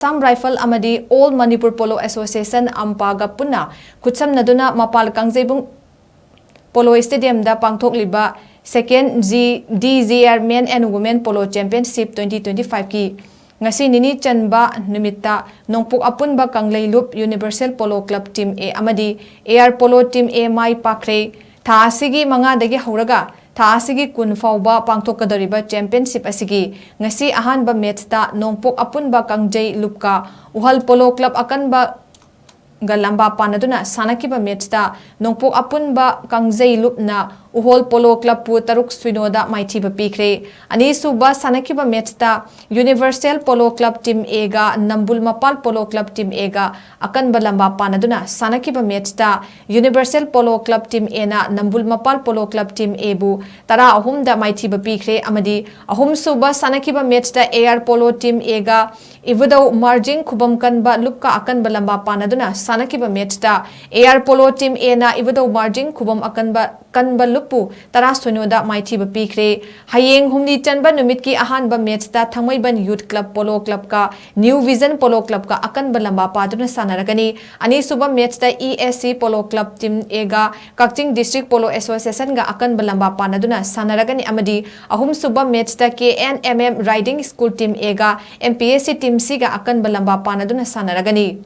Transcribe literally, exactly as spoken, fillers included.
Assam Rifle ꯑꯃꯗꯤ All Manipur Polo Association, ꯑꯝꯄꯥꯒ ꯄꯨꯟꯅ ꯈꯨꯠꯁꯝꯅꯗꯨꯅ ꯃꯄꯥꯜ ꯀꯥꯡꯖꯩꯕꯨꯡ polo ꯁ꯭ꯇꯦꯗꯤꯌꯝꯗ ꯄꯥꯡꯊꯣꯛꯂꯤꯕ Second G D G R Men and Women Polo Championship twenty twenty-five ꯀꯤ ꯉꯁꯤ ꯅꯤꯅꯤ ꯆꯟꯕ ꯅꯨꯃꯤꯠꯇ ꯅꯣꯡꯄꯣꯛ ꯑꯄꯨꯟꯕ ꯀꯪꯂꯩ ꯂꯨꯞ Universal Polo Club Team A ꯑꯃꯗꯤ A R Polo Team A ꯃꯥꯏ ꯄꯥꯛꯈ꯭ꯔꯦ꯫ ꯊꯥ ꯑꯁꯤꯒꯤ ꯃꯉꯥꯗꯒꯤ ꯍꯧꯔꯒ ꯊꯥ ꯑꯁꯤꯒꯤ ꯀꯨꯟ ꯐꯥꯎꯕ ꯄꯥꯡꯊꯣꯛꯀꯗꯧꯔꯤꯕ ꯆꯦꯝꯄꯤꯌꯟꯁꯤꯞ ꯑꯁꯤꯒꯤ ꯉꯁꯤ ꯑꯍꯥꯟꯕ ꯃꯦꯠꯁꯇ ꯅꯣꯡꯄꯣꯛ ꯑꯄꯨꯟꯕ ꯀꯥꯡꯖꯩ ꯂꯨꯞꯀ ꯎꯍꯜ ꯄꯣꯂꯣ ꯀ꯭ꯂꯕ ꯑꯀꯟꯕ ꯒ ꯂꯝꯕꯥ ꯄꯥꯟꯅꯗꯨꯅ ꯁꯥꯟꯅꯈꯤꯕ ꯃꯦꯠꯁꯇ ꯅꯣꯡꯄꯣꯛ ꯑꯄꯨꯟꯕ ꯀꯥꯡꯖꯩ ꯂꯨꯞꯅ ꯎꯍꯣꯜ ꯄꯣꯂꯣ ꯀ꯭ꯂꯕꯄꯨ ꯇꯔꯨꯛ ꯁꯨꯏꯅꯣꯗ ꯃꯥꯏꯊꯤꯕ ꯄꯤꯈ꯭ꯔꯦ꯫ ꯑꯅꯤꯁꯨꯕ ꯁꯥꯟꯅꯈꯤꯕ ꯃꯦꯠꯁꯇ Universal Polo Club Team A ꯒ ꯅꯝꯕꯨꯜ ꯃꯄꯥꯜ ꯄꯣꯂꯣ ꯀ꯭ꯂꯕ Team A ꯒ ꯑꯀꯟꯕ ꯂꯝꯕꯥ ꯄꯥꯟꯅꯗꯨꯅ ꯁꯥꯟꯅꯈꯤꯕ ꯃꯦꯠꯁꯇ Universal Polo Club Team A ꯅ ꯅꯝꯕꯨꯜ ꯃꯄꯥꯜ ꯄꯣꯂꯣ ꯀ꯭ꯂꯕ Team A ꯕꯨ ꯇꯔꯥ ꯑꯍꯨꯝꯗ ꯃꯥꯏꯊꯤꯕ ꯄꯤꯈ꯭ꯔꯦ ꯑꯃꯗꯤ ꯑꯍꯨꯝꯁꯨꯕ ꯁꯥꯟꯅꯈꯤꯕ ꯃꯦꯠꯁꯇ A R Polo Team A ꯒ ꯏꯕꯨꯙꯧ ꯃꯥꯔꯖꯤꯡ ꯈꯨꯕꯝ ꯀꯟꯕ ꯂꯨꯞꯀ ꯑꯀꯟꯕ ꯂꯝꯕꯥ ꯄꯥꯟꯅꯗꯨꯅ ꯁꯥꯟꯅꯈꯤꯕ ꯃꯦꯠꯁꯇ A R Polo Team A ꯅ ꯏꯕꯨꯙꯧ ꯃꯥꯔꯖꯤꯡ ꯈꯨꯕꯝ ꯑꯀꯟꯕ ꯀꯟꯕ ꯂꯨꯞꯄꯨ ꯇꯔꯥ ꯁꯨꯏꯅꯣꯗ ꯃꯥꯏꯊꯤꯕ ꯄꯤꯈ꯭ꯔꯦ꯫ ꯍꯌꯦꯡ ꯍꯨꯝꯅꯤ ꯆꯟꯕ ꯅꯨꯃꯤꯠꯀꯤ ꯑꯍꯥꯟꯕ ꯃꯦꯠꯁꯇ ꯊꯥꯡꯃꯩꯕꯟ ꯌꯨꯠ ꯀ꯭ꯂꯕ ꯄꯣꯂꯣ ꯀ꯭ꯂꯕꯀ ꯅ꯭ꯌꯨ ꯚꯤꯖꯟ ꯄꯣꯂꯣ ꯀ꯭ꯂꯕꯀ ꯑꯀꯟꯕ ꯂꯝꯕꯥ ꯄꯥꯗꯨꯅ ꯁꯥꯟꯅꯔꯒꯅꯤ꯫ ꯑꯅꯤꯁꯨꯕ ꯃꯦꯠꯁꯇ E S C polo club Team A ꯒ ꯀꯛꯆꯤꯡ ꯗꯤꯁꯇ꯭ꯔꯤꯛ ꯄꯣꯂꯣ ꯑꯦꯁꯣꯁꯤꯌꯦꯁꯟꯒ ꯑꯀꯟꯕ ꯂꯝꯕꯥ ꯄꯥꯟꯅꯗꯨꯅ ꯁꯥꯟꯅꯔꯒꯅꯤ ꯑꯃꯗꯤ ꯑꯍꯨꯝꯁꯨꯕ ꯃꯦꯠꯁꯇ K N M M Riding School Team A ꯒ M P S C Team C ꯒ ꯑꯀꯟꯕ ꯂꯝꯕꯥ ꯄꯥꯟꯅꯗꯨꯅ ꯁꯥꯟꯅꯔꯒꯅꯤ꯫